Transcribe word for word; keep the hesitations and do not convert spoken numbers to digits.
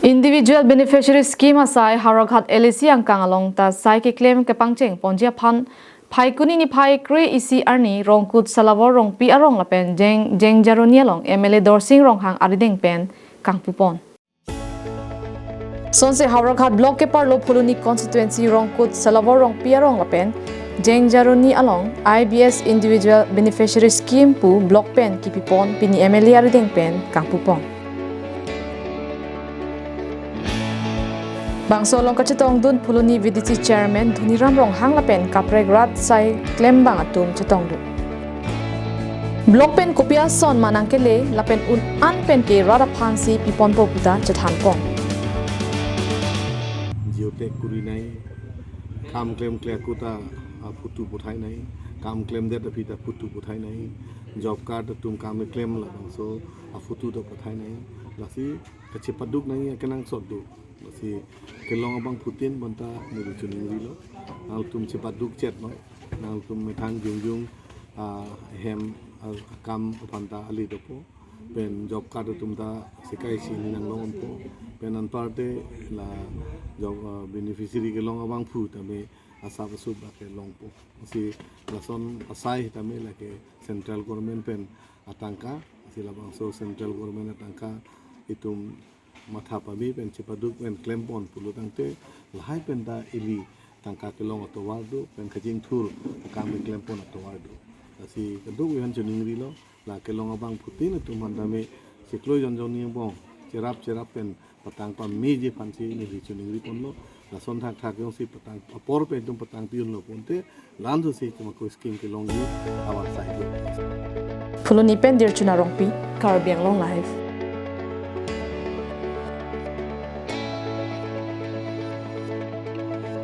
Individual Beneficiary Scheme asai Howraghat L A C angkang along ta sai keklem kepangcheng ponji aphan Phaikuni niphai kre-isi arni Rongkut Salawor Rongpi arong lapen Jeng, Jengjaruni along M L A Dorsing Ronghang arideng pen kangpupon. Sonse Howraghat Block keparlo Phuloni Constituency Rongkut Salawor Rongpi arong lapen Jengjaruni along I B S Individual Beneficiary Scheme pu block pen kipipon pini M L A arideng pen kangpupon. Bangso along kachetongdun Phuloni V D C Chairman Dhoniram Ronghang lapen kaprek rat sai klembang atum chetongdun. Block pen kopi ason ma nangkele lapen un-an pen ke rat aphansi piponpo puta chethanpon. Geotag kurinai, kam klemkle akuta aphoto pathainai, kam klemdet aphi ta aphoto pathainai, job card atum kam klem labangso aphoto ta pathainai, lasi kachepaduk nangji akenangsot do. Lasi kelong abangphutin bonta neli chiningrilo. Nangtum chepaduk chet no. Nangtum methang jongjong, ah, hem, ah, kam aphan ta ale dopo. Pen job card atum ta sekai si ni nanglongpo. Pen anparte la job, ah, beneficiary kelong abangphu tame asap asup lake longpo. Si lason asai tame lake central government pen atangka, si labangso central government atangka itum matha pame pen chepaduk pen klempon pulo tangte lahai pen ta ili tangka kelong atovar do pen kachingthur akam klempon atovar do. Lasi kadokave aphan chiningrilo, la kelong abangphutin atum aphan tame chiklo jonjong ni angbong cherap cherap pen patang pameji aphansi neli chiningriponlo. Lason thakthak jongsi patang apor pen itum patang piunlo ponte, la-an thusi kemako scheme kelongji avarsai do. Phuloni pen Dirchuna Rongpi, Karbi Anglong Live.